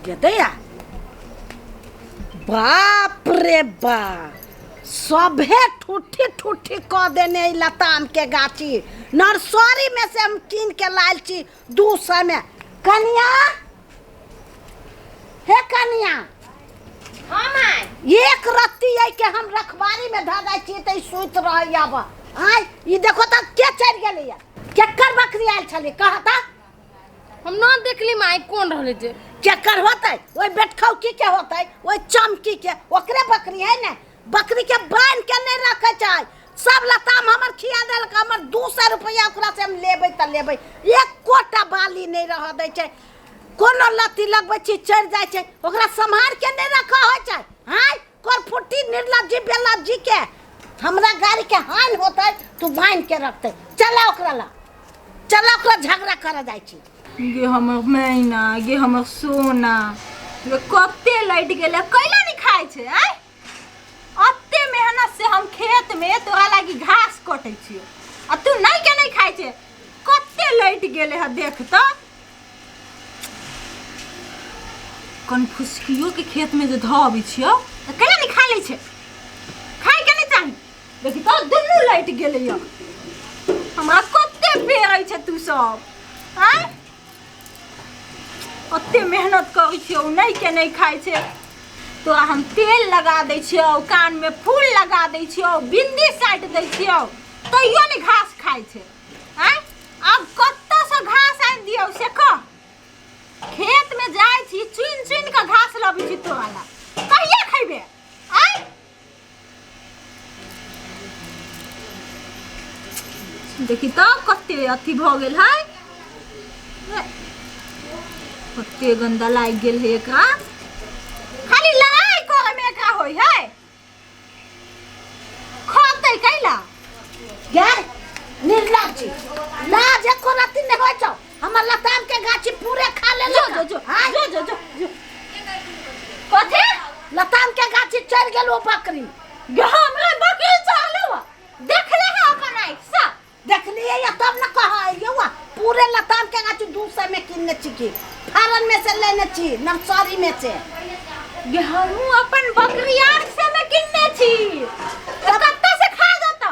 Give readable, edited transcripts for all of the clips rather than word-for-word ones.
गेदैया बाप रे बा सभे ठुट्ठी ठुट्ठी कऽ देने ई लताम के गाछी नर्सरी में से हम कीन के लायल छी 200 में। कनिया हे कनिया। हाँ माय। एक रत्ती है के हम रखबारी में धऽ दै छी तऽ ई सुति रहैया। अब आय ई देखो तऽ के चढ़ि गेलैया, केकर बकरी आयल छलै कह तऽ। हम न देखली माय कोन रहले जे। केकर होतै? ओहि बेटखौकी के होतै, ओहि चमकी के, ओकरे बकरी है ने। बकरी के बान्हि के नहि रखै छै। सब लताम हमर खिया देलक। हमर 200 रुपैआ ओकरा से हम लेबै तऽ लेबै, एकोटा बाली नहि रहऽ दै छै। कोनो लत्ती लगबै छी चढ़ि जाइ छै, ओकरा सम्हार के नहि रखऽ होइ छै। हाय करफुट्टी निर्लज्जी बेलज्जी के, हमरा गाड़ी के हानि होतै तू बान्हि के रखतै। चला ओकरा ला, चला ओकरा झगड़ा करऽ जाइ छी। गे हमर मैना, गे हमर सोना, गे कते लटि गेलै, कैला नहि खाइ छै? आँय, अते मेहनत से हम खेत में तोरा लागी घास कटै छियो आ तू नहीं के नहीं खाइ छै। कते लटि गेलै ह देख त। कनफुसकियो के खेत में जे धऽ अबै छियो तऽ कैला नहि खा लै छै? खाइ के नहि चाही। देखी तऽ दुनू लटि गेलै यऽ। हमरा कते पेरै छै तू सब? आँय, ओते मेहनत करै छियौ, नहि के नहि खाइ छै। तोरा हम तेल लगा दै छियौ, कानमे फूल लगा दै छियौ, बिन्दी साटि दै छियौ, तैयो नहि घास खाइ छै। आँय, आब कतऽसँ घास आनि दियौ से कह। खेतमे जाइ छी, चुनि चुनि कऽ घास लबै छी तोरा ला। कहिया खैबे? आँय, देखी तऽ कते अथी भऽ गेल है, कते गंदा लागि गेल है एकरा। खाली लड़ाई करे में एकरा होय है। खतै कैला? गे निर्लज्जी, लाज एको रत्ती नहि होइ छौ? हमर लताम के गाछी पूरे खा ले। जो जो जो जो जो जो जो। कथी? लताम के गाछी चढ़ि गेल ओ बकरी। गे हमरा बकरी चढ़लो देखले है अपन आँखि से? देखलिए या तब न कहा यौआ। पूरे लताम के गाछी 200 में किनने छी की फारन में से लेने छी नर्सरी में से? गे हमहूँ अपन बकरी 800 में किनने छी, तऽ कतऽ से खा जेतौ?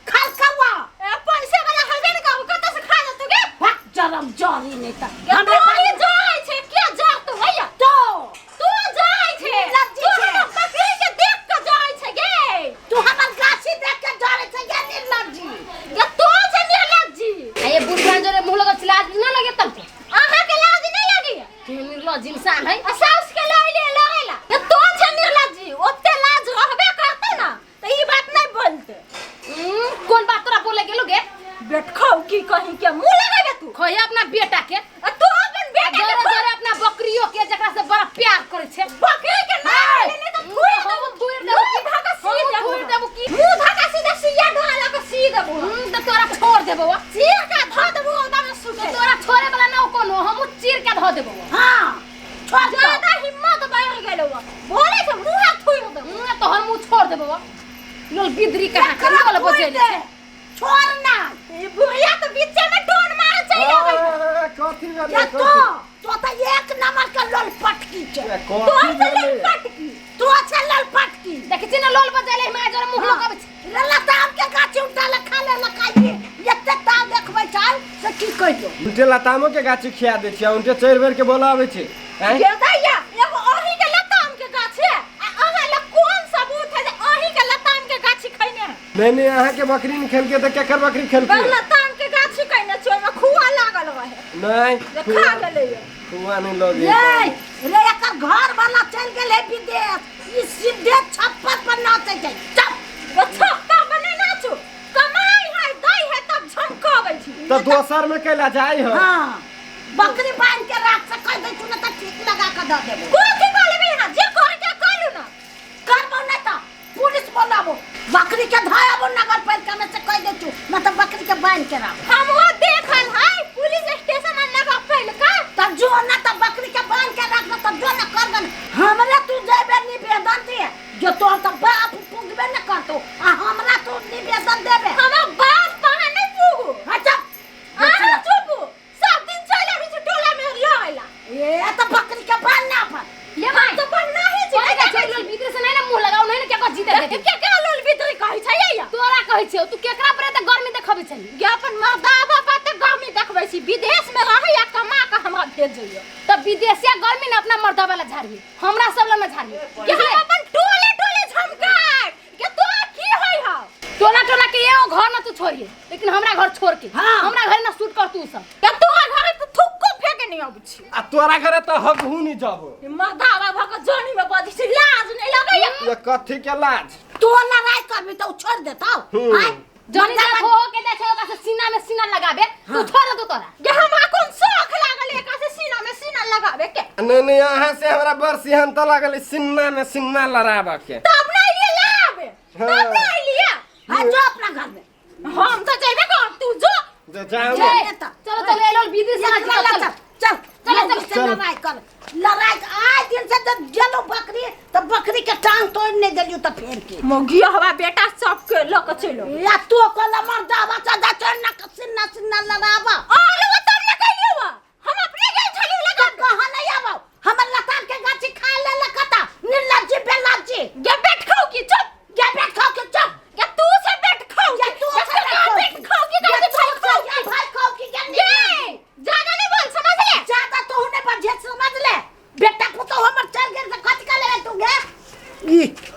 खलकौआ। ए, पैसे वाला हबे ने कहू, कतऽ से खा जेतौ गे? भाग जरम जरी नहीं त। गे हमरे तोरी जरै छै के जरतौ हैया? तो तू जरै छै। निर्लज्जी तू छै। हमर बकरी के देख के जरै छै गे। तू हमर गाछी देख के जरै छै गे निर्लज्जी। गे तू छै निर्लज्जी। आ ये बुढ़वा जोरे मुंह लगल छै, लाज न लगे तब के? अहाँ के लाज नहीं लगैया? के निर्लज्ज इंसान है। आ साउस के लड़ले लड़ेला। गे तू छै निर्लज्जी, ओते लाज रहबे करते ना तऽ ई बात नहीं बोलते। कोन बात तोरा बोले गेलो गे? बेटखौ की कहीं के मुंह लगेबे तू? खोया अपना बेटा के। आ तू अपन बेटा के जोरे खो। जोरे अपना बकरियो के जकरा से बड़ा प्यार करे छै। बकरी के ना लेने तऽ थूर देबो। थूर देबो। मुंह धका सी हमहूँ देबो। थूर देबो की? मुंह धका सीधा सिया ढोआ लगा सी देबो। तऽ तोरा छोड़ देबो। चीर के धऽ देबो ओकरा में सुते। तोरा छोड़े वाला ना कोनो, हमहूँ चीर के धऽ देबो। हाँ छोड़ दो। ज्यादा हिम्मत बढ़ गेलो बोले छै, मुंह हाथ थूर देबो। तोहर मुंह छोड़ देबो। लोल बिदरी कहाँ के एकरा लोल बजेले थूर छै। दे। छोड़ ना। ई बुढ़िया तऽ बीचे में टोन मारे चलि आबै छै। कथी भेलै? या कथी? तो तो तऽ एक नंबर के लोल पटकी छै। ए, तोर कथी से भेलै? लड़ पटकी। तू छै लोल पटकी। देखै छी ने लोल बजेले, माय जोरे मुंह लगबै छै। रे लताम के गाछी उल्टा ले खा ले लकाइए, एते ताव देखबै छै से की कहियो। उल्टे लतामो के गाछी खिया दै छियै, उल्टे चढ़ि बेर के बोलाबै छै। आँय? गे दैया, एगो अहीं के लताम के गाछ है आ अहाँ लग कोन सबूत है जे अहीं के लताम के गाछी खैने है? नहीं नहीं, अहाँ के बकरी नहीं खेलके तऽ केकर बकरी खेलके? बड़ लताम के गाछी खैने छी, ओहिमे खुआ लागल रहे। नहीं। जे खा गेलै। खुआ नहीं लगे। ये रे एकर घर वाला चलि गेल है विदेश, ई सीधे छप्पर पर नाचै छै। चुप। गे छप्पर पर नहि नाचू, कमाई है दै है तब झमकबै छी। तऽ दोसर में कैला जाइ है? हाँ बकरी बांध के राख से कह दै छु ना तऽ ठीक लगा के दऽ देबो। कथी कऽ लेबै अहाँ? जे करे के कऽ लू ना। करबो नहीं तऽ पुलिस बोलाबो, बकरी के धराबो नगर पालिका में से कह दै छु ना तऽ बकरी के बांध के राख। हमरो देखल है पुलिस स्टेशन आ नगर पालिका। तब जो ना तऽ बकरी के बांध के राख ना तब जो ना कर गन। हमरे तू देबे निवेदन दिए जो तोहर तऽ बाप पुगबे न करतो आ हमरा तू निवेदन देबे। हमर बाप कहाँ नहीं पुगू। अच्छा अहाँ चुप, सब दिन चलि आबै छै टोला में लड़ैला। ए तऽ बकरी के बांध ना अपन। कहै छियौ तू केकरा पर एते गर्मी देखबै छही? गे अपन मर्दावा पर तऽ गर्मी देखबै छी, विदेश में रहैया कमा कऽ हमरा भेजैया। तऽ विदेशिया गर्मी ने अपना मर्दावा ला झाड़ही, हमरा सब ला न झाड़ही। गे हम अपन टोले टोले झमकाएब। गे तोरा की होइ हौ? टोला टोला के एगो घर न तू छोड़िए, लेकिन हमरा घर छोड़ के। हाँ। हमरा घर न सूट कर तू सब। गे तोरा घरे तऽ थुक्को फेके नहि अबै छी। आ तोरा घरे तऽ हगहू नहीं जाबो। ई मर्दावा भऽ कऽ जनी में बजै छै, लाज नहि लगैया? ये कथी के लाज? तू लड़ाई करबी तऽ उ छोड़ देतौ? हम्म। आँय? जनी जा मर्दावा- हो के जाइ छै ओकरा से सीना में सीना लगाबे, तू छोड़ दे तोरा। गे हमरा कोन शौख लागल एकरा से सीना में सीना लगाबे के? नहीं नहीं, अहाँ से हमरा बड़ सिहनता लागल सिन्ना में सिन्ना लड़ाबऽ के। तब नहि लिए लाबे, तब हाँ। नहि लिए। हाँ, जो अपना घर में। हम तऽ जेबे कर, तू जो। जो जाओ। जय। चल। चलो चलो, एलो विधि से चल चल। चल चल चल, चल चल। से लड़ाई कर, लड़ाई कर। आइ दिन से जब गेलहुँ बकरी तऽ बकरी के टांग तोड़ नहीं देलियौ तऽ फेर के मौगिया हवा बेटा सबके लऽ कऽ चलि या तो कहला मर्दावा चदा चढ़ ना सिन्ना सिन्ना लड़ावा। आलू।